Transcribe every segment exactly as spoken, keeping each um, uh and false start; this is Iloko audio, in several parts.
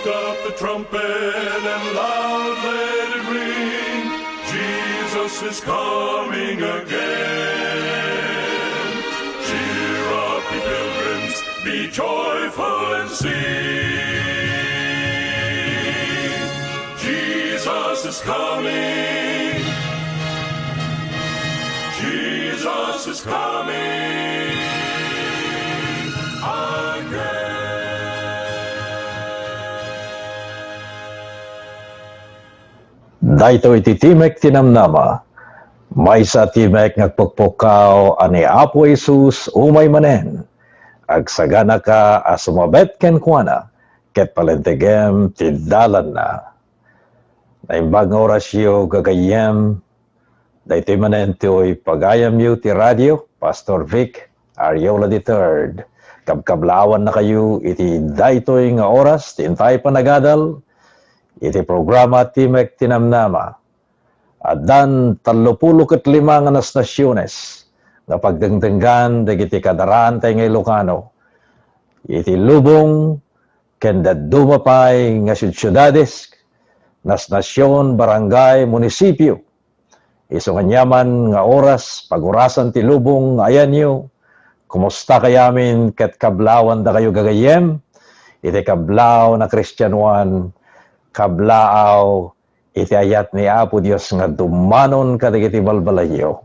Up the trumpet and loud let it ring. Jesus is coming again. Cheer up, ye pilgrims, be joyful and sing. Jesus is coming. Jesus is coming again. Daytoy ti Timek ti Namnama. Maysa a timek nga agpukpukkaw a ni Apo Jesus umay manen. Agsaganaka a sumabet kenkuana ket palentegem ti dalanna. Naimbag nga orasyo, gagayyem. Daytoy manen toy pagayamyo ti radio, Pastor Vic Ariola the third. Kabkablaawannakayo iti daytoy nga oras ti intay panagadal iti programa Timek ti Namnama. Addan tallopulo ket lima nga nasnasiones nga pagdengdenggan dagiti kadaraantay nga Ilocano iti lubong ken dadduma pay nga siudsiudades, nasnasion, barangay, munisipio. Isu ngan aniaman nga oras, pagurasan ti lubong nga ayanyo, kumusta kayamin ket kablaawan dakayo gagayyem iti kablaaw a Kristianoan, kablaaw iti ayat ni Apo Dios nga dumanon kadagiti balbalayyo.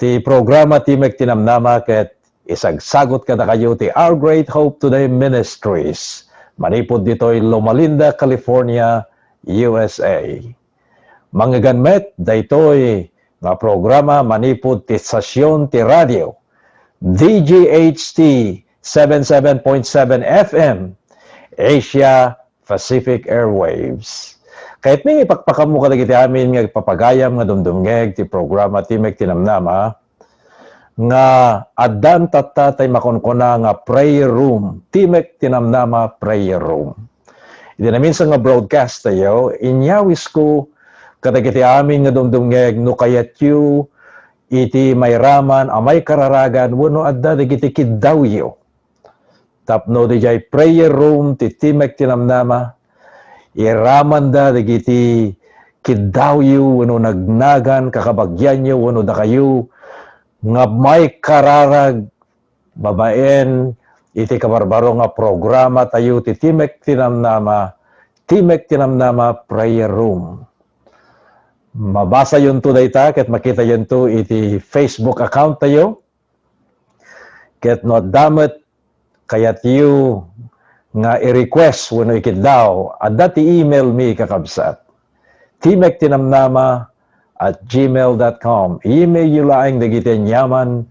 Ti programa Timek ti Namnama ket isagsagut kadakayo ti Our Great Hope Today Ministries manipud ditoy Loma Linda, California, U S A. Mangngeggan met daytoy nga programa manipud ti estasion ti radio D G H T seven seven point seven F M, Asia Pacific Airwaves. Kayatmi nga ipakpakammo kadagiti amin nga ipapagayam nga dumdumngeg ti programa Timek ti Namnama nga addan tatta tay makunkuna nga prayer room, Timek ti Namnama prayer room. Iti naminsan nga broadcast tayo, inyawisko kadagiti amin nga dumdumngeg no kayatyo iti mairaman a maikararagan wenno adda dagiti kiddawyo. Tapno didiay prayer room ti Timek ti Namnama, iramanda dagiti kiddawyo wenno nagnagan kakabagianyo wenno dakayo nga maikararag babaen iti kabarbaro nga programa tayo ti Timek ti Namnama, Timek ti Namnama Prayer Room. Mabasayonto dayta ket makitayonto iti Facebook account tayo. Ket no adda met kayatyo nga i-request wenno ikiddaw, adda ti email mi, kakabsat. Timek ti Namnama at gmail dot com. I-email yo laeng dagiti aniaman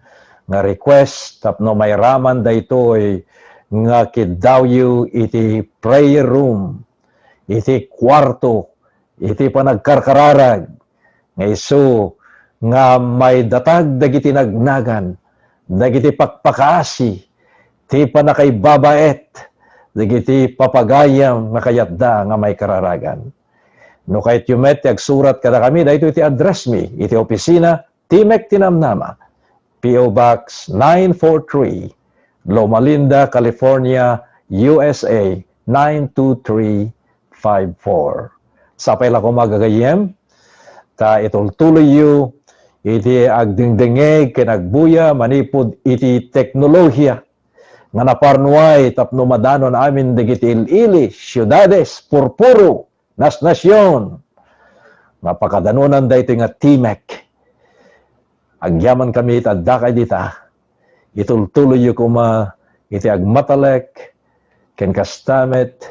nga request tapno mairaman daytoy nga kiddawyo iti prayer room, iti kuarto, iti panagkarkararag, nga isu nga maidatag dagiti nagnagan, dagiti pakpakaasi, ti pannakaibabaet dagiti papagayam nga kayatda nga maikararagan. No kayatyo met ti agsurat kadakami, daytoy ti address mi iti opisina, Timek ti Namnama, P O Box nine four three, Loma Linda, California, U S A nine two three five four. Sapay la koma, gagayyem, ta itultuloyyo iti agdengdengngeg ken agbuya manipud iti teknolohiya nga naparnuay tapno madanon amin dagiti il-ili, siudades, purpuro, nasnasion nga pakadanonan daytoy nga Timek. Agyamankami ta addakay dita, itultuloyyo koma iti agmatalek ken kasta met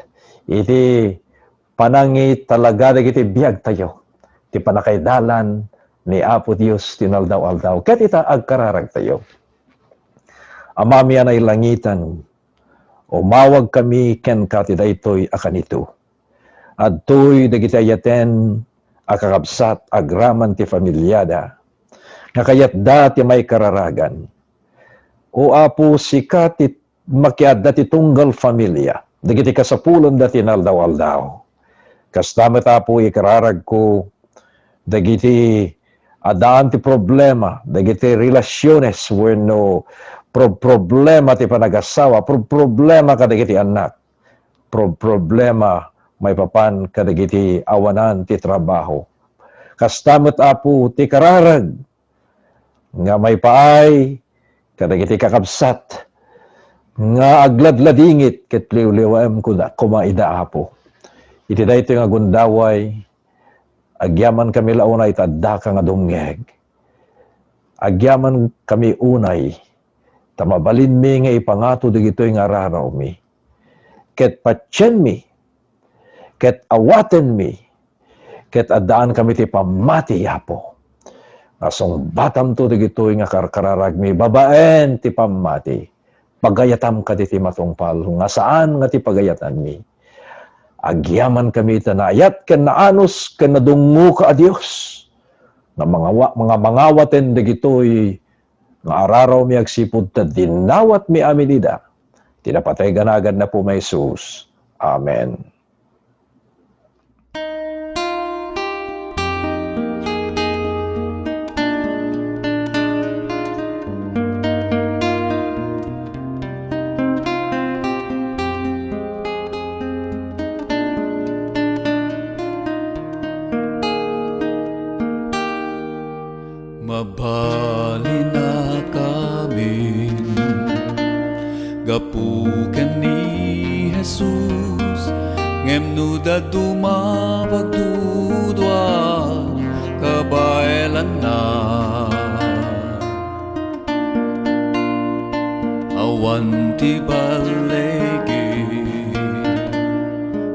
iti panangitalaga dagiti biagtayo, ti pannakaidalan ni Apo Dios ti inaldaw-aldaw. Ket ita, agkararagtayo. Amami a nailangitan, umawagkami kenka ti daytoy a kanito. Adtoy dagiti ayaten a kakabsat agraman ti familiada nga kayatda ti maikararagan. O Apo, sika ti makiadda ti tunggal familia dagiti kasapulanda ti inaldaw-aldaw. Kasta met, Apo, ikararagko dagiti addaan ti problema, dagiti relasiones wenno pro-, problema ti panagasawa, pro-, problema kadagiti annak. pro-, problema maipapan kadagiti awanan ti trabaho. Kasta met, Apo, ti kararag nga maipaay kadagiti kakabsat nga agladladingit ket liwliwaem koma ida, Apo. Iti daytoy nga gundaway, agyamankami la unay ta addaka nga dumngeg. Agyamankami unay ta mabalinmi nga ipangato dagitoy nga ararawmi. Ket patienmi, ket awatenmi, ket addaankami ti pammati, Apo. Nga sungbatamto dagitoy nga karkararagmi babaen ti pammati. Pagayatam kaditi matungpal nga saan nga ti pagayatanmi. Agyamankami ta naayat ken naanus ken nadungngoka a Dios nga mangawa-, nga mangawaten dagitoy nga ararawmi agsipud ta dinawatmi amin ida. Ti napateg a naganna, Apo, Jesus. Amen. Mabalinakamin gapu ken ni Jesus, ngem no dadduma pagdudua, kabaelanna. Awan ti balligi,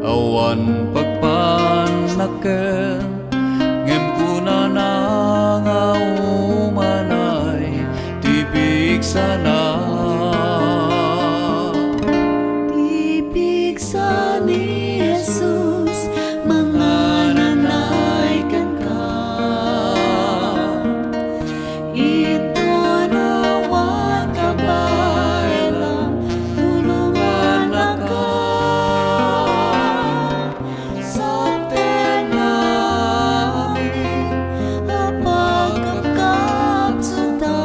awan pagpannakkel, ngem kunana nga umanay ti pigsana. Ti pigsa ni Jesus mangananay kenka. Inton awan kabaelam, tulongannaka. Sapten amin a pagkapkapsuta,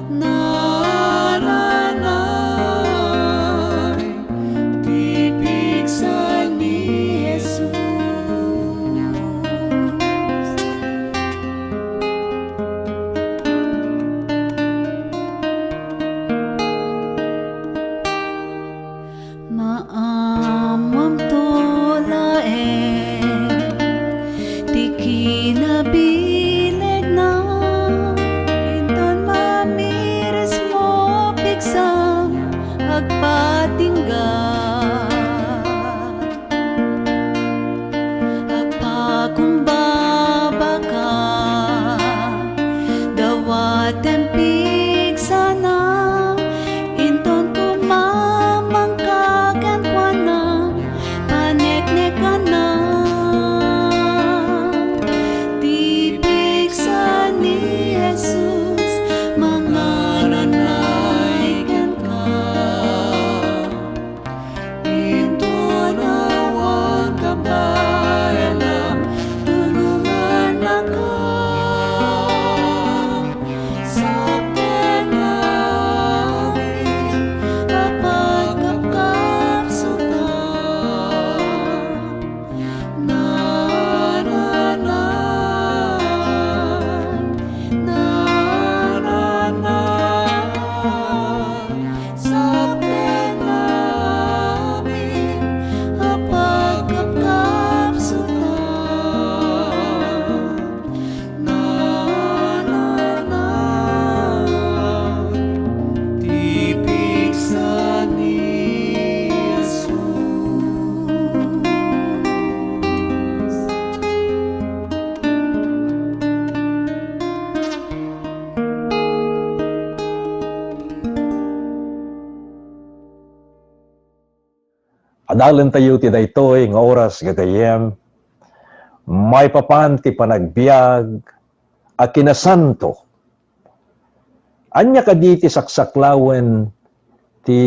nananay ti pigsa ni Jesus. Maammoamto laeng ti kinabilegna, inton mamirismo pigsam agpatingga. Agpakumbabaka, dawatem pigsana, inton kumamangka kenkuana, paneknekanna. Ti pigsa ni Jesus mangananay kenka. Inton awan kabaelam, tulongannaka. Sapten amin a pagkapkapsuta, nananay, nananay. Sapten amin a pagkapkapsutan, nananay ti pigsa ni Jesus. Adalentayo ti daytoy nga oras, gagayyem, maipapan ti panagbiag a kinasanto. Ania kadi ti saksaklawen ti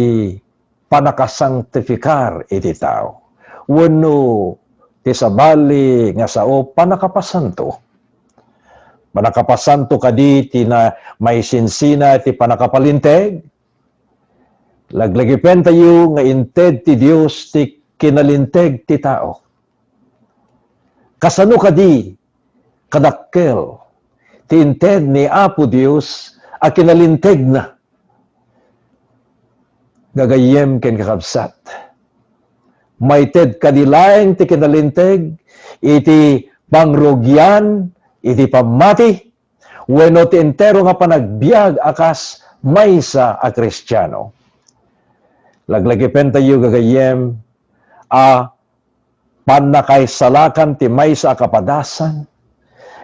pannakasanktifikar iti tao? Wenno ti sabali nga sao, pannakapasanto? Pannakapasanto kadi ti na-, maisinsina ti pannakapalinteg? Laglagipentayo nga inted ti Dios ti kinalinteg ti tao. Kasano kadi kadakkel ti inted ni Apo Dios a kinalintegna? Gagayyem ken kakabsat, maited kadi laeng ti kinalinteg iti pangrugian iti pammati wenno ti entero nga panagbiag a kas maysa a Kristiano? Laglagipentayo, gagayyem, a pannakaisalakan ti maysa a kapadasan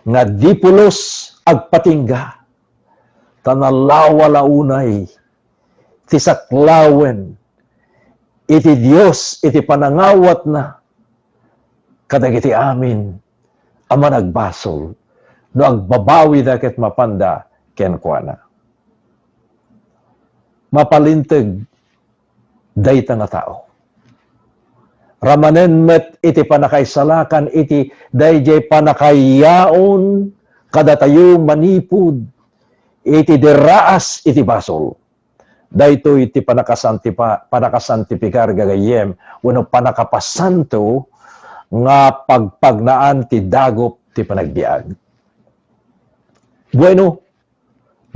nga di pulos agpatingga, ta nalawa la unay ti saklawen iti Dios iti panangawatna kadagiti amin a managbasol no agbabawida ket mapanda kenkuana. Mapalinteg dayta nga tao. Ramanen met iti pannakaisalakan iti daydiay pannakayaon kadatayo manipud iti diraas iti basol. Daytoy ti pannakasantipa-, pannakasantifikar, gagayyem, wenno pannakapasanto nga pagpagnaan ti dagup ti panagbiag. Bueno,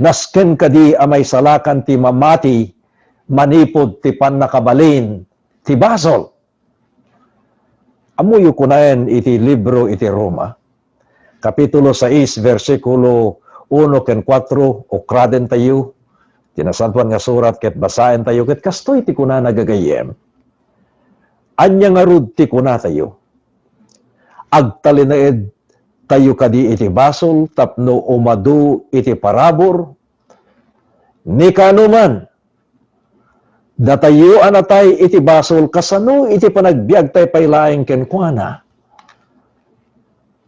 nasken kadi a maisalakan ti mamati manipud ti pannakabalin ti basol? Ammoyo kunaen iti libro iti Roma, Kapitulo sais, bersikulo uno ken kuatro, ukradentayo ti Nasantoan nga Surat ket basaentayo, ket kastoy ti kunana, gagayyem. Ania ngarud ti kunatayo? Agtalinaedtayo kadi iti basol tapno umadu iti parabur? Ni kaano man, datayo a natay iti basol, kasano iti panagbiagtay pay laeng kenkuana?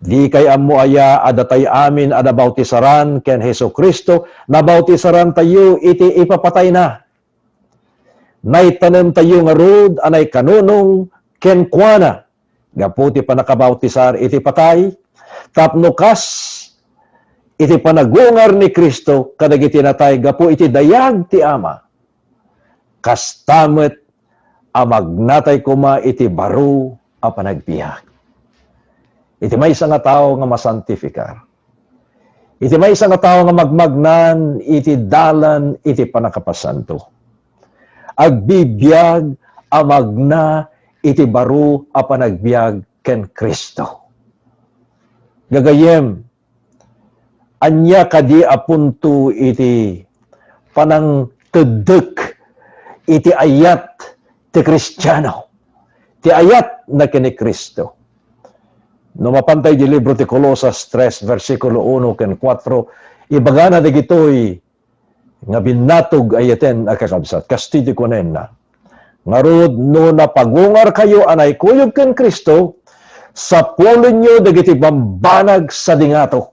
Dikay ammo aya a datay amin a nabautisaran ken Jesu-Cristo, nabautisarantayo iti ipapatayna? Naitanemtayo ngarud a naikanunong kenkuana gapu ti pannakabautisar iti patay, tapno kas iti panagungar ni Cristo kadagiti natay gapu iti dayag ti Ama, kasta met a magnatay koma iti baro a panagbiag. Iti maysa nga tao nga masantifikar, iti maysa nga tao nga magmagnan iti dalan iti pannakapasanto, agbibiag a magna iti baro a panagbiag ken Cristo. Gagayyem, ania kadi a punto iti panangteddek iti ayat ti Kristiano, ti ayatna ken ni Cristo? No mapantay di libro ti Colosas tres, versikulo uno ken kuatro, ibagana dagitoy nga binnatog a yaten a kakabsat. Kastoy ti kunana, ngarud, no napagungarkayo a naikuyog ken Cristo, sapulenyo dagiti bambanag sadi ngato.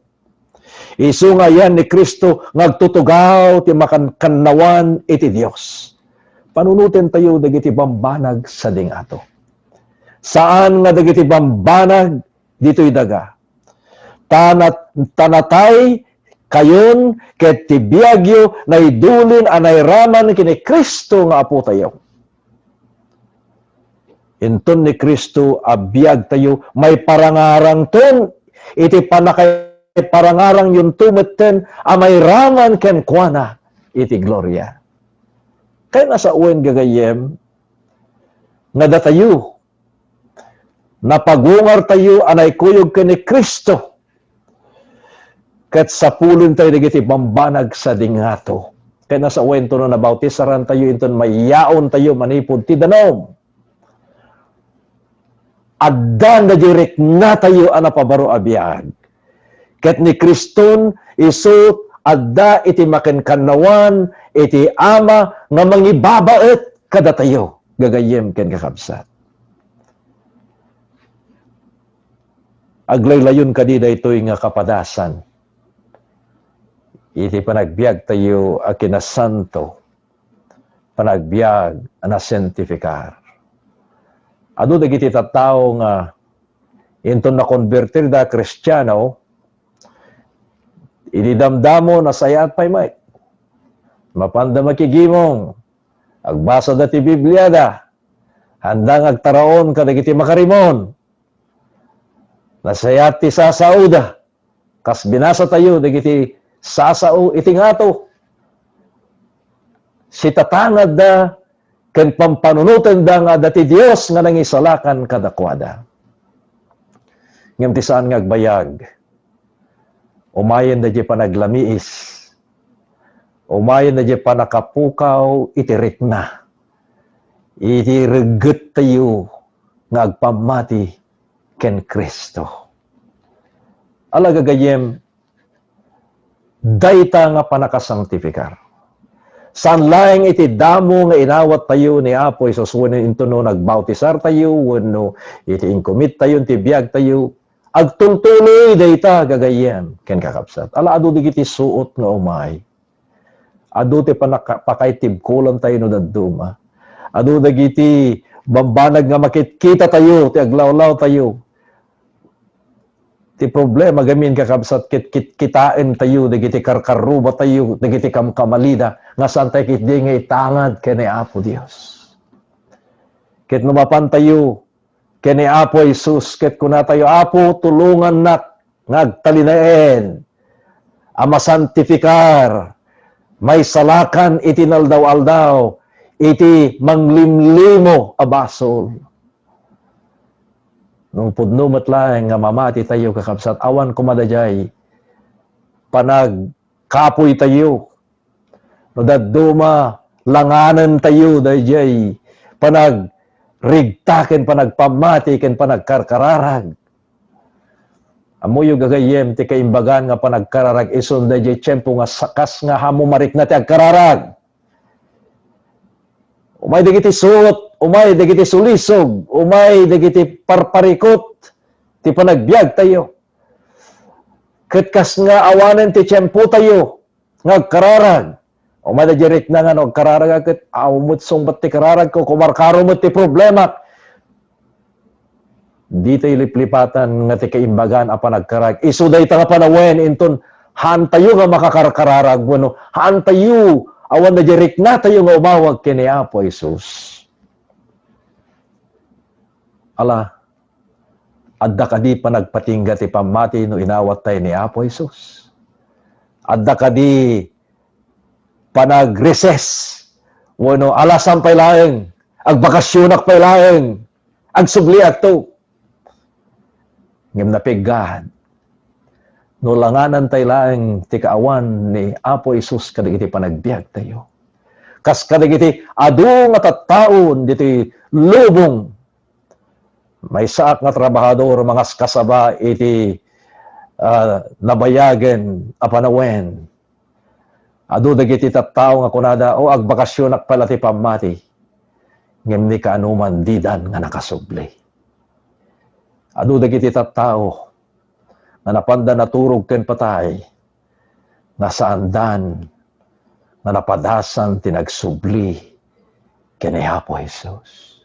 Isu nga ayan ni Cristo nga agtutugaw ti makankannawan iti Dios. Panunotentayo dagiti bambanag sadi ngato. Saan nga dagiti bambanag ditoy daga. Ta nat-, ta nataykayon ket ti biagyo naidulin a nairaman ken ni Cristo nga Apotayo. Inton ni Cristo a biagtayo, maiparangarangton iti pannakaiparangarangyonto metten a mairaman kenkuana iti gloria. Kayatna sawen, gagayyem, nga datayo, napagungartayo a naikuyog ken ni Cristo, ket sapulentayo dagiti bambanag sadi ngato. Kayatna sawen no nabautisarantayo inton mayaontayo manipud ti danum. Adda daydiay riknatayo a napabaro a biag. Ket ni Criston isu adda iti makankannawan iti Ama nga mangibabaet kadatayo, gagayyem ken kakabsat. Aglaylayon kadi daytoy nga kapadasan iti panagbiagtayo a kinasanto, panagbiag a nasantifikar. Adu dagiti tattao nga inton nakonbertirda a Kristiano, idi damdamo, nasayaat pay met. Mapanda makigimong, Agbasada ti Bibliada. Haanda nga agtaraon kadagiti makarimon. Nasayaat ti sasaoda. Kas binasatayo dagiti sasao iti ngato, sitatangadda ken pampanunotenda nga adda ti Dios nga nangisalakan kadakuada. Ngem ti saan nga agbayag, umayenda diay panaglamiis, umayenda diay pannakapukaw iti rikna, iti reggettayo nga agpammati ken Cristo. Ala, gagayyem, dayta nga pannakasangtifikar. Saan laeng iti damo nga inawattayo ni Apo Jesus wenno intono nagbautisartayo wenno iti inkumittayon ti biagtayo, agtultuloy dayta, gagayyem ken kakabsat. Ala, adu dagiti suot nga umay. Adu ti panaka-, pakaitibkulantayo no dadduma. Adu dagiti bambanag nga makitkitatayo ti aglawlawtayo. Ti problema gamin, kakabsat, ket kitkitaentayo dagiti karkarrubatayo, dagiti kamkamalida, nga saantayo ketdi nga itangad ken ni Apo Dios. Ket no mapantayo ken ni Apo Jesus, ket kunatayo, "Apo, tulongannak nga agtalinaed a masantifikar, maisalakan iti inaldaw-aldaw iti manglimlimo a basol." No pudno met laeng nga mamatitayo, kakabsat, awan koma daydiay panagkapoytayo. No dadduma, langanentayo daydiay panagrigta ken panagpammati ken panagkarkararag. Ammoyo, gagayyem, ti kaimbagan nga panagkararag isun daydiay tiempo nga sakas nga ammo marikna ti agkararag. Umay dagiti suot, umay dagiti sulisog, umay dagiti parparikut ti panagbiagtayo. Ket kas nga awanen ti tiempotayo nga agkararag. Umay daydiay rikna nga no agkararag ket awan met sungbat ti kararagko, kumarkaro met ti problemak. Ditoy liplipatan nga ti kaimbagan a panagkararag. Isu dayta nga panawen inton haantayo nga makakarkararag wenno haantayo, awan daydiay riknatayo nga umawag ken ni Apo Jesus. Ala, adda kadi panagpatingga ti pammati no inawattayo ni Apo Jesus? Adda kadi panagreses wenno, "Ala, saan pay laeng, agbakasionak pay laeng, agsubliakto." Ngem napeggad no langanantayo laeng ti kaawan ni Apo Jesus kadagiti panagbiagtayo. Kas kadagiti adu nga tattaon ditoy lubong, maysaak nga trabahador, mangaskasaba iti, ah, nabayagen a panawen. Adu dagiti tattao nga kunada, "O, agbakasionak pay la ti pammati." Ngem ni kaanoman, didan nga nakasubli. Adu dagiti tattao nga napanda naturog ken patay, nga saandan nga napadasan ti nagsubli ken ni Apo Jesus.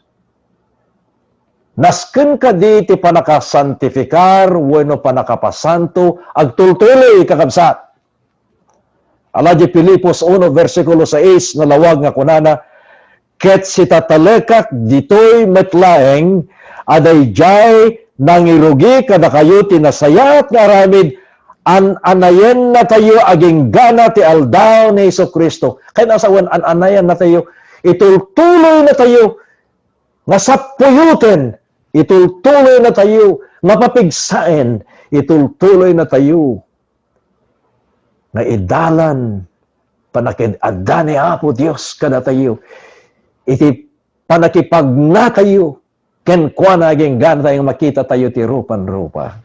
Nasken kadi ti pannakasantifikar wenno pannakapasanto agtultuloy, kakabsat? Ala, di Filipos uno, bersikulo sais, nalawag nga kunana, "Ket sitatalekak ditoy met laeng a daydiay nangirugi kadakayo ti nasayaat nga aramid, an-anayennatayo aginggana ti aldaw ni Jesu-Cristo." Kayatna a sawen, an-anayennatayo, itultuloynatayo nga sappuyoten, itultuloynatayo nga papigsaen, itultuloynatayo nga idalan panakid-adda ni Apo Dios kadatayo iti pannakipagnatayo kenkuana, agingganatayo nga makitatayo ti rupan-rupa.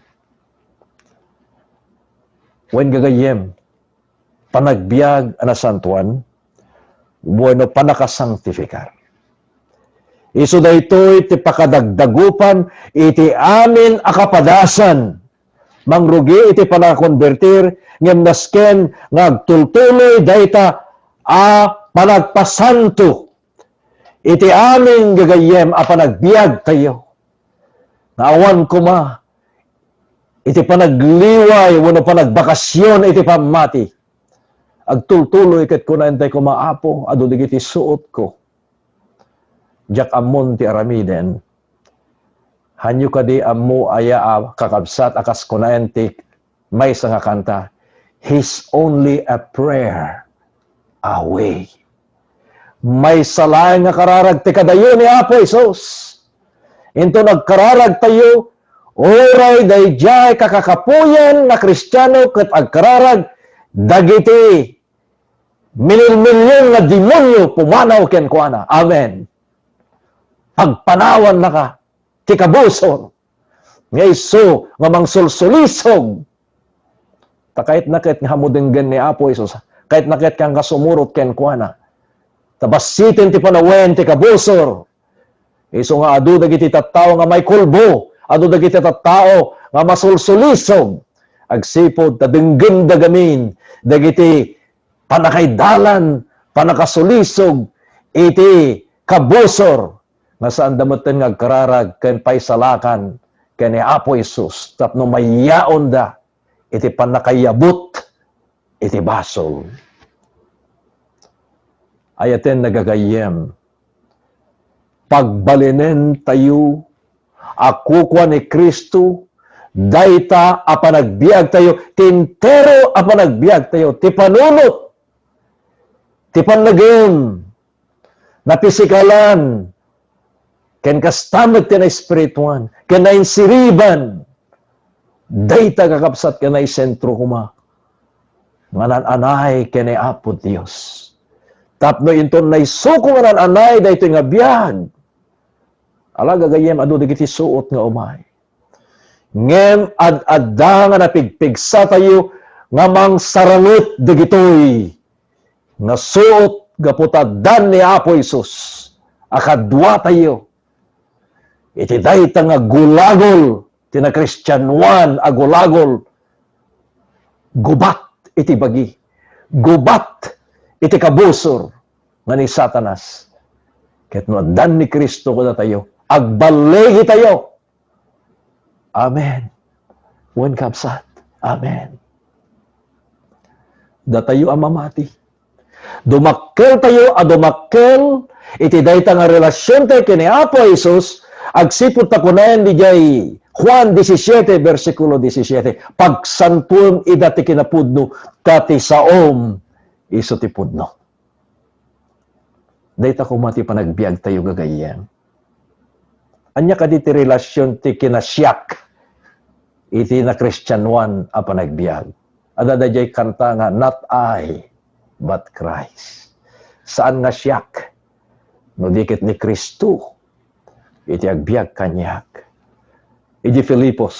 Wen, gagayyem, panagbiag a nasantoan wenno pannakasangtifikar. Isu daytoy ti pakadagdagupan iti amin a kapadasan. Mangrugi iti pannakakonbertir, ngem nasken nga agtultuloy dayta a panagpasanto iti amin, gagayyem, a panagbiagtayo. Nga awan koma iti panagliway wenno panagbakasion iti pammati. Agtultuloy ket kuna intay koma, "Apo, adu dagiti suotko." Diak ammon ti aramiden. Hanyo kadi ammo aya a kakabsat a kas kunaen ti maysa nga kanta, "He's only a prayer away." Maysa laeng nga kararag ti kadayo ni Apo Jesus. Inton agkararagtayo, uray daydiay kakakapuyan nga Kristiano ket agkararag, dagiti milionmilion nga demonio pumanaw kenkuana. Amen. Pagpanawannaka ti kabusor nga isu nga mangsulsulisog. Ta kayatna ket nga ammo denggen ni Apo Jesus, kayatna ket nga sumurot kenkuana. Ta bassiten ti panawen ti kabusor. Isu nga adu dagiti tattao nga maikulbo, adu dagiti tattao nga masulsulisog. Agsipud ta denggenda gamin dagiti pannakaidalan, pannakasulisog iti kabusor nga saanda metten nga agkararag ken paisalakan ken ni Apo Jesus tapno mayyaonda iti pannakayabut iti basol. Ayaten nga gagayyem, pagbalinentayo a kukua ni Cristo dayta a panagbiagtayo, ti entero a panagbiagtayo, ti panunot, ti pannagem, napisikalan, ken kasta met ti naespirituan, ken nainsiriban. Dayta, kakabsat, ket naisentro koma nga naan-anay ken ni Apo Dios. Tapno inton naisuko nga naan-anay daytoy nga biag, ala, gagayyem, adu dagiti suot nga umay. Ngem ad-adda nga napigpigsatayo nga mangsaranget dagitoy nga suot gapu ta addan ni Apo Jesus a kaduatayo iti dayta nga gulagol ti nakristianoan a gulagol. Gubat iti bagi, gubat iti kabusor nga ni Satanas. Ket no addan ni Cristo kadatayo, agballigitayo. Amen. Wen, kabsat. Amen. Datayo a mamati, dumakkeltayo a dumakkel iti dayta nga relasiontayo ken ni Apo Jesus, agsipud ta kunaen idiay Juan disisiete, bersikulo disisiete, "Pagsantuem ida ti kinapudno, ta ti saom isu ti pudno." Dayta koma ti panagbiagtayo, gagayyem. Ania kadi ti relasion ti kinasiak iti nakristianoan a panagbiag? Adda daydiay kanta nga, "Not I, but Christ." Saan nga siak, no di ket ni Cristo iti agbiag kaniak. Idi Filipos,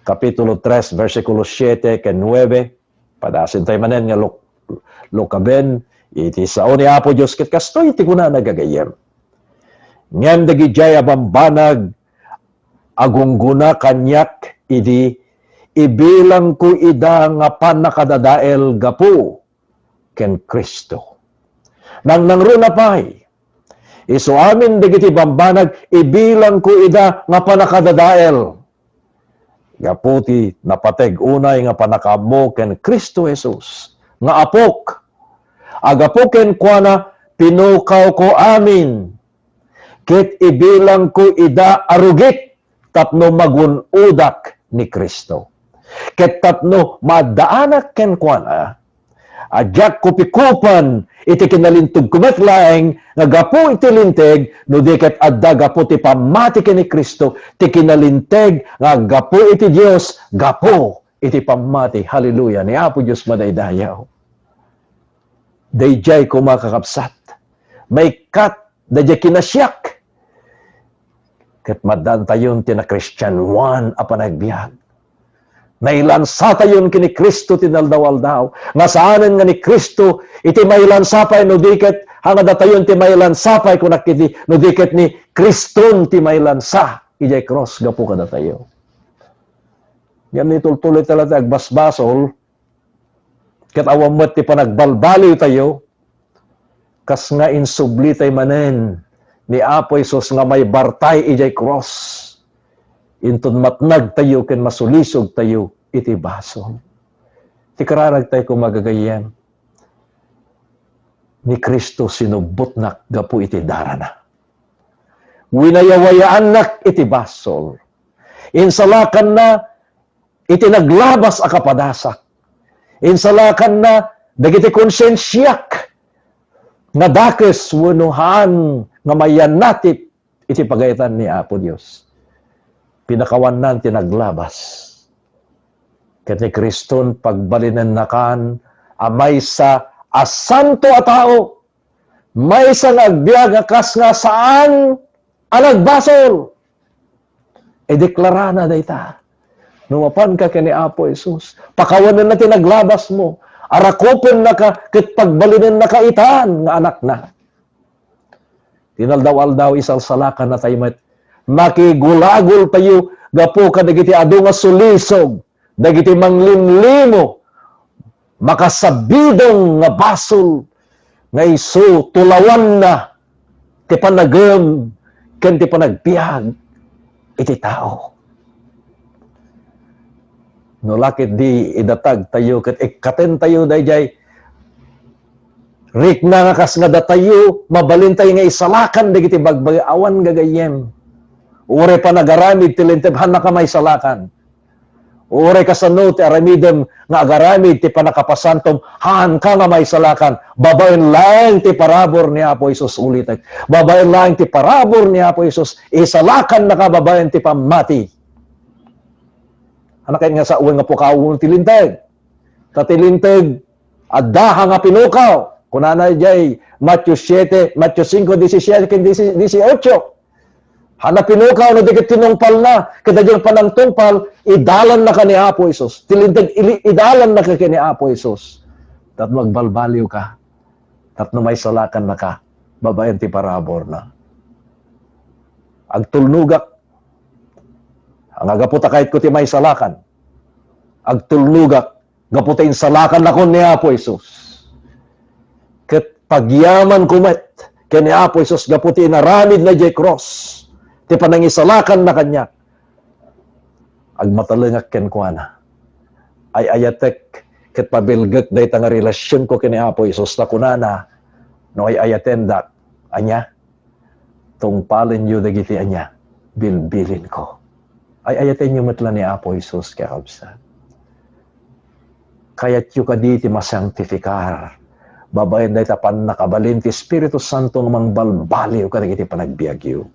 Kapitulo tres, bersikulo siete ken nuebe, padasentayo manen nga luk-, lukaben iti sao ni Apo Dios, ket kastoy ti kunana, gagayyem, "Ngem dagidiay a bambanag a gunggona kaniak idi, ibilangko ida nga pannakadadael gapu ken Cristo." Nangnangruna pay, isu amin dagiti bambanag, ibilangko ida nga pannakadadael gapu ti napateg unay nga pannakaammo ken Cristo Jesus nga Apok. A gapu kenkuana, pinukawko amin, ket ibilangko ida a rugit tapno magun-odak ni Cristo. Ket tapno maaddaanak kenkuana, a diak kupikupan iti kinalinteg ko met laeng nga gapu iti linteg, no di ket adda gapu ti pammati ken ni Cristo, ti kinalinteg nga gapu iti Dios, gapu iti pammati. Hallelujah! Ni Apo Dios madaydayaw. Daydiay koma, kakabsat, maikkat daydiay kinasiak. Ket maaddaantayon ti nakristianoan a panagbiag. Nailansatayon ken ni Cristo ti naldaw-aldaw. Nga saanen nga ni Cristo iti mailansa pay, no di ket, ha, nga datayon ti mailansa pay, kunak iti, no di ket ni Criston ti mailansa idiay krus gapu kadatayo. Ngem nitultuloy ta latta agbasbasol, ket awan met ti panagbalbaliwtayo, kas nga insublitay manen ni Apo Jesus nga maibartay idiay krus, inton matnagtayo ken masulisogtayo iti basol. Ti kararagtayo koma, gagayyem, ni Cristo sinubbotnak gapu iti darana. Winayawayaannak iti basol. Insalakanna iti naglabas a kapadasak. Insalakanna dagiti konsensiak nga dakes wenno haan nga mayannatip iti pagayatan ni Apo Dios. Pinakawannan ti naglabas. Ket ni Kriston pagbalinennakan a maysa a santo a tao, maysa nga agbiag a kas nga saan a nagbasol. Ideklarana dayta. No mapanka ken ni Apo Jesus, pakawanenna ti naglabasmo, arakupennaka ket pagbalinennaka itan nga anakna. Ti inaldaw-aldaw, isalsalakannatayo met. Makigulagoltayo gapu kadagiti adu nga sulisog, dagiti manglimlimo, makasabidong nga basol nga isu tulawanna ti panagem ken ti panagbiag iti tao. No la ket di idatagtayo ket ikkatentayo daydiay rikna nga kas nga datayo, mabalintayo nga isalakan dagiti bagbagi awan gagayyem. Uray panagaramid ti Linteg, haannaka maisalakan. Uray kasano ti aramidem nga agaramid ti pannakapasantom, haanka nga maisalakan. Babaen laeng ti parabur ni Apo Jesus, ulitek. Babaen laeng ti parabur ni Apo Jesus, isalakannaka babaen ti pammati. Haanna ket nga sawen nga pukawen ti Linteg. Ta ti Linteg, adda nga pinukaw. Kunana diay Mateo siete, Mateo cinco, diecisiete ken dieciocho. Haanna pinukaw no di ket tinungpalna, ket daydiay panangtungpal, idalannaka ni Apo Jesus. Ti Linteg, ili-, idalannaka ken ni Apo Jesus. Tapno agbalbaliwka. Tapno maisalakannaka babaen ti paraburna. Agtulnogak. Nga gapu ta kayatko ti maisalakan. Agtulnogak gapu ta insalakannakon ni Apo Jesus. Ket pagyamanko met ken ni Apo Jesus gapu ti inaramidna idiay krus, ti panangisalakanna kaniak. Agmatalengak kenkuana. Ay-ayatek ket pabilgek dayta nga relasionko ken ni Apo Jesus, ta kunana, no ay-ayatendak, ania? Tungpalenyo dagiti ania? Bilbilinko. Ay-ayatenyo met la ni Apo Jesus, kakabsat. Kayatyo kadi ti masangtifikar babaen dayta pannakabalin ti Espiritu Santo nga mangbalbaliw kadagiti panagbiagyo.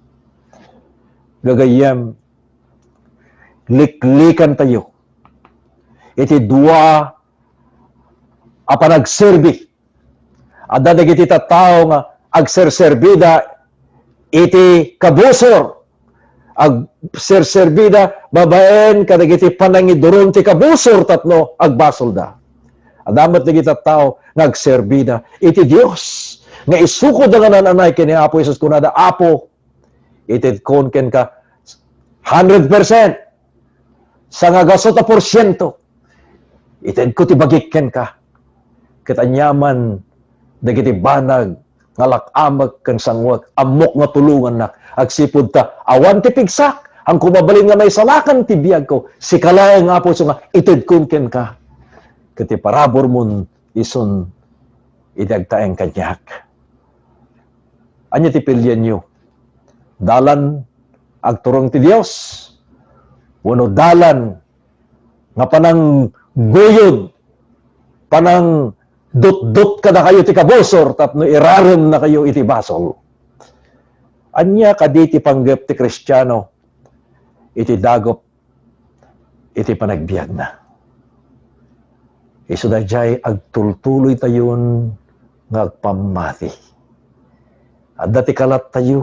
Gagayyem, liklikantayo iti dua a panagserbi. Adda dagiti tattao nga agserserbida iti kabusor. Agserserbida babaen kadagiti panangiduron ti kabusor tapno agbasolda. Adda met dagiti tattao nga agserbida iti Dios nga isukoda nga naan-anay ken ni Apo Jesus, kunada, "Apo, itedkon kenka hundred percent, sangagasut a porsiento, itedko ti bagik kenka." Ket aniaman dagiti banag nga lak-amek ken sanguek, ammok nga tulongannak, agsipud ta awan ti pigsak, haanko mabalin nga maisalakan ti biagko. Sika laeng, Apo, isu nga itedkon kenka. Ket ti paraburmon isun idi agtaeng kaniak. Ania ti pilienyo? Dalan agturong ti Dios wenno dalan nga panangguyod, panangdutdot kadakayo ti kabusor tapno iraremnakayo iti basol? Ania kadi ti panggep ti Kristiano iti dagup iti panagbiagna? Isu daydiay agtultuloytayon nga agpammati. Adda ti kalattayo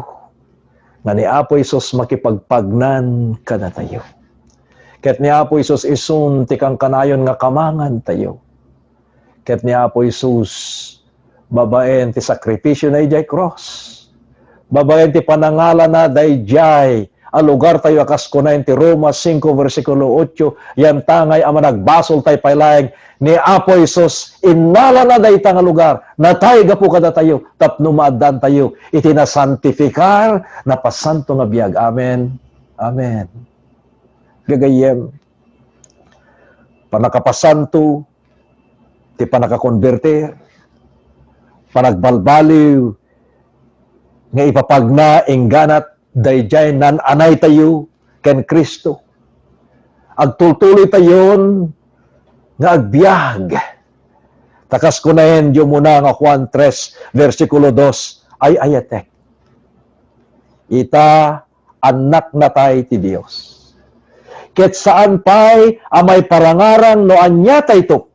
nga ni Apo Jesus makipagpagnan kadatayo. Ket ni Apo Jesus isun ti kankanayon nga kamangantayo. Ket ni Apo Jesus, babaen ti sakrifisiona idiay krus, babaen ti panangalana daydiay a lugartayo a kas kunaen ti Roma cinco versikulo ocho, yantangay a managbasoltayo pay laeng ni Apo Jesus, innalana dayta nga lugar, natay gapu kadatayo, tapno maaddaantayo iti nasantifikar, napasanto nga biag. Amen. Amen. Gagayyem, pannakapasanto ti pannakakonbertir, panagbalbaliw nga ipapagna ingganat daydiay naan-anaytayo ken Cristo. Agtultuloytayon nga agbiag. Ta kas kunaen diay umuna nga Juan tres, bersikulo dos, "Ay-ayatek. Ita, annaknatay ti Dios. Ket saan pay a maiparangarang no aniatayto.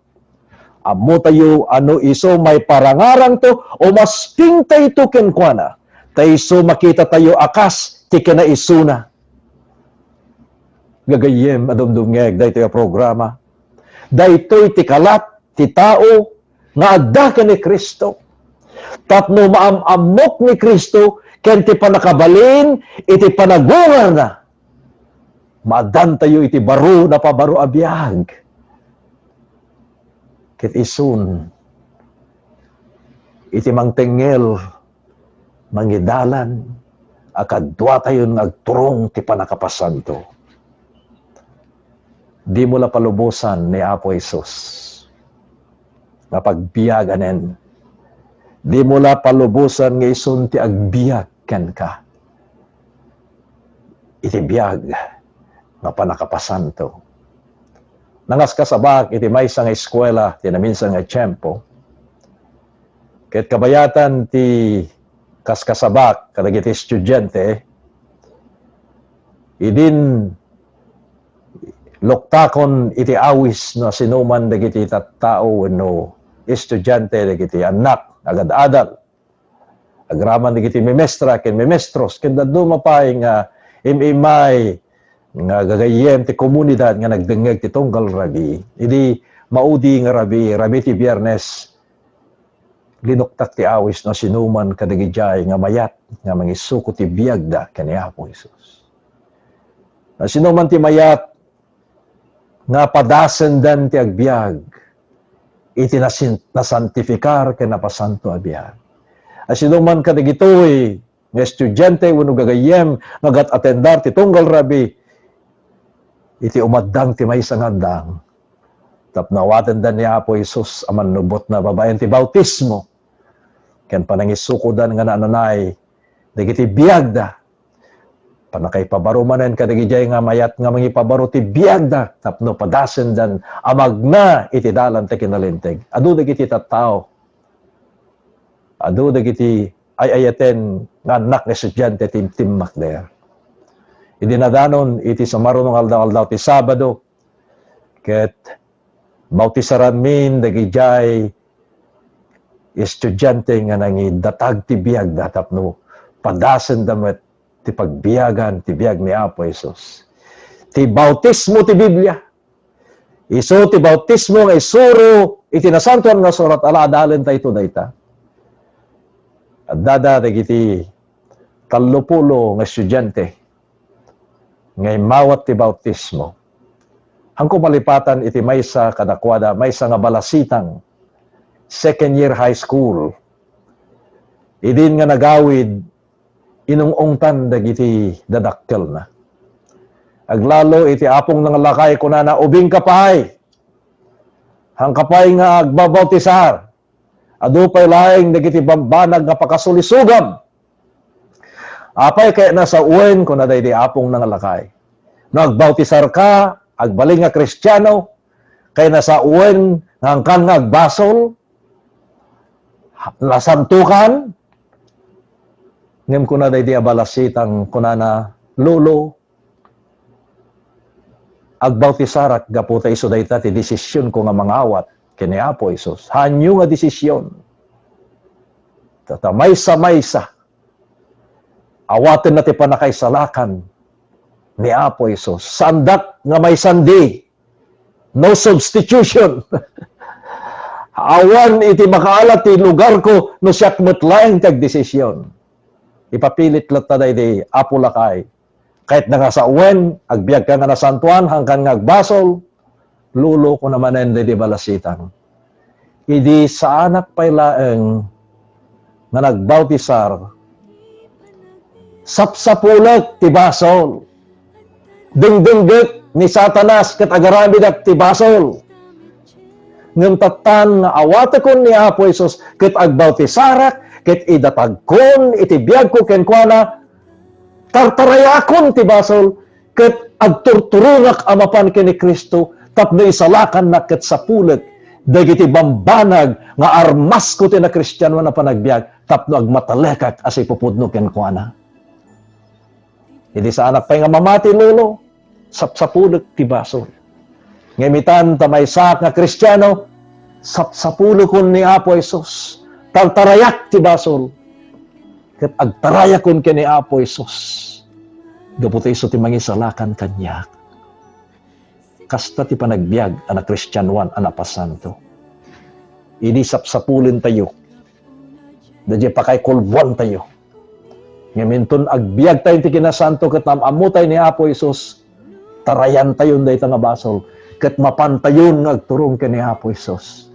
Ammotayo a no isu maiparangarangto, umaspingtayto kenkuana. Ta isu makitatayo a kas ti kinaisuna." Gagayyem a dumdumngeg daytoy a programa. Daytoy ti kalat ti tao nga adda ken ni Cristo. Tapno maam-ammok ni Cristo ken ti pannakabalin iti panagungarna, maaddantayo iti baro, napabaro a biag. Ket isun, iti mangtengngel, mangidalan a kaduatayon nga agturong ti pannakapasanto. Dimo la palubosan ni Apo Jesus nga pagbiaganen. Dimo la palubosan nga isun ti agbiag kenka iti biag nga pannakapasanto. Nangaskasabak iti maysa nga eskuela ti naminsan nga tiempo. Ket kabayatan ti kaskasabak kadagiti estudiante, idin luktakon iti awis no sinuman dagiti tattao wenno estudiante dagiti annak agad-adal. Agraman dagiti memestra ken memestros, ken dadduma pay nga im-immay nga gagayyem ti komunidad nga nagdengngeg ti tunggal rabii. Idi maudi nga rabii, rabii ti Biernes, linuktak ti awis no sinuman kadagidiay nga mayat nga mangisuko ti biagda ken ni Apo Jesus. No sinuman ti mayat nga padasendan ti agbiag iti nasin-, nasantifikar ken napasanto a biag. A sinuman kadagitoy nga estudiante wenno gagayyem nga agat-atendar ti tunggal rabii, iti umaddang ti maysa nga addang, tapno awatenda ni Apo Jesus a mannubotna babaen ti bautismo ken panangisukodan nga naan-anay dagiti biagda, pannakaipabaro manen kadagidiay nga mayat nga mangipabaro ti biagda tapno padasendan a magna iti dalan ti kinalinteg. Adu dagiti tattao, adu dagiti ay-ayaten nga annak nga estudiante ti timmakder. Idi nadanon iti sumaruno nga aldaw-aldaw ti Sabado, ket bautisaranmin dagidiay estudiante nga nangidatag ti biagda tapno padasenda met ti pagbiagan ti biag ni Apo Jesus. Ti bautismo ti Biblia. Isu ti bautismo nga isuro iti Nasantoan nga Surat, ala adalenta ito dayta. Addada dagiti tallopulo nga estudiante nga immawat ti bautismo. Hanko malipatan iti maysa kadakuada, maysa nga balasitang, second year high school. Idin nga nagawid, inung-ungtan dagiti dadakkelna. Aglalo iti apongna nga lakay, kunana, "Ubingka pay. Haanka pay nga agbabautisar. Adu pay laeng dagiti bambanag nga pakasulisogam." "Apay, kayatna sawen," kuna daydi apongna nga lakay. "No agbautisarka, agbalin nga Kristiano, kayatna sawen nga haankan nga agbasol, nasantokan?" Ngem kuna daydi a balasitang, kunana, "Lolo, agbawtisarak gapu ta isu dayta ti desisionko nga mangawat ken ni Apo Jesus." Haanyo nga desisyon. Ta, ta maysa-maysa, awatenna ti pannakaisalakan ni Apo Jesus. Saandak nga maisandi. No substitution. Awan iti makaalat ti lugarko no siak met laeng ti agdesisyon. Ipapilit latta daydi apo lakay. Kayatna nga sawen, agbiagka nga nasantoan, haankan nga agbasol, "Lolo," kuna manen daydi balasitang, "idi saanak pay laeng nga nagbautisar, sapsapulek ti basol. Dengdenggek ni Satanas ket agaramidak ti basol. Ngem tattan nga awatekon ni Apo Jesus ket agbawtisarak ket idatagkon iti biagko kenkuana, Tartarayakon ti basol, ket agturturonak a mapan ken ni Cristo tapno isalakannak ket sapulek dagiti bambanag nga armasko ti nakristianoan a panagbiag tapno agmatalekak a sipupudno kenkuana. Idi saanak pay nga mamati, lolo, sapsapulek ti basol. Ngem itan ta maysaak nga Kristiano, sapsapulekon ni Apo Jesus. Tartarayak ti basol. Ket agtarayakon ken ni Apo Jesus. Gapu ta isu ti mangisalakan kaniak. Kasta ti panagbiag a nakristianoan a napasanto. Idi sapsapulentayo, daydiay pakaikulboantayo. Ngem inton agbiagtayo iti kinasanto ket am-ammotay ni Apo Jesus, tarayantayon dayta nga basol, ket mapantayon nga agturong ken ni Apo Jesus,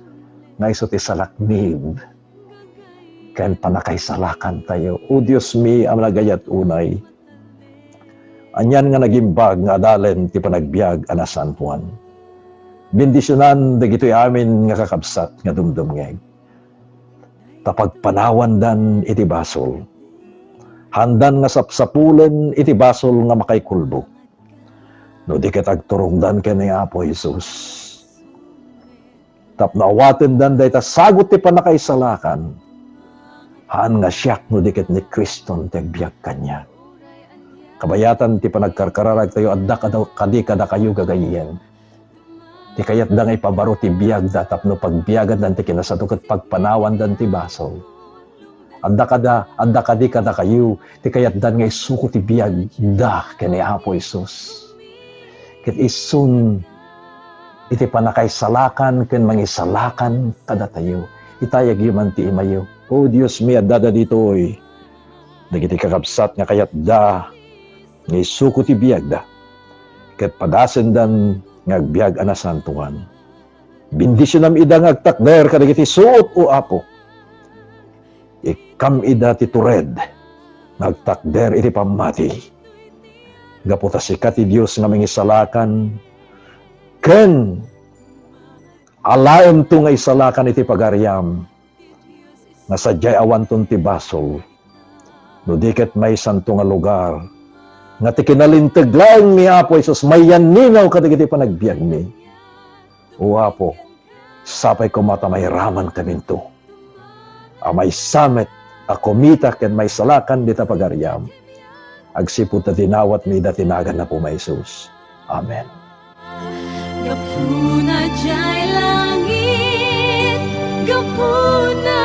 nga isu ti salaknib ken pannakaisalakantayo. O Dios mi a managayat unay, anian nga nagimbag nga adalen ti panagbiag a nasantoan. Bendisionan dagitoy amin nga kakabsat nga dumdumngeg. Ta pagpanawandan iti basol. Haandan nga sapsapulen iti basol nga makaikulbok. No di ket agturongdan ken ni Apo Jesus. Tapno awatendan dayta sagut ti pannakaisalakan. Haan nga siak no di ket ni Kriston ti agbiag kaniak. Kabayatan ti panagkarkararagtayo, adda kada-, kadi kadakayo gagayyem. Ti kayatda nga ipabaro ti biagda tapno pagbiagandan ti kinasato ket pagpanawandan ti basol. Adda kada, adda kadi kadakayo ti kayatdan nga isuko ti biagda ken ni Apo Jesus. Ket isun iti pannakaisalakan ken mangisalakan kadatayo. Itayagyo man ti imayo. O Dios mi, addada ditoy dagiti kakabsat nga kayatda nga isuko ti biagda, ket padasendan nga agbiag a nasantoan. Bendisionam ida nga agtakder kadagiti suot, O Apo. Ikkam ida ti tured nga agtakder iti pammati. Gapu ta sika ti Dios nga mangisalakan, ken alaemto nga isalakan iti pagariam. Nga sadiay awanton ti basol, no di ket maysanto nga lugar, nga ti kinalinteg laeng mi, Apo Jesus, mayanninaw kadagiti panagbiagmi. O Apo, sapay koma ta mairamankaminto a maysa met a kumita ken maisalakan dita pagariam. Agsipud ta dinawatmi ida ti nagan Apo Jesus. Amen. Gapuna jay langit, gapuna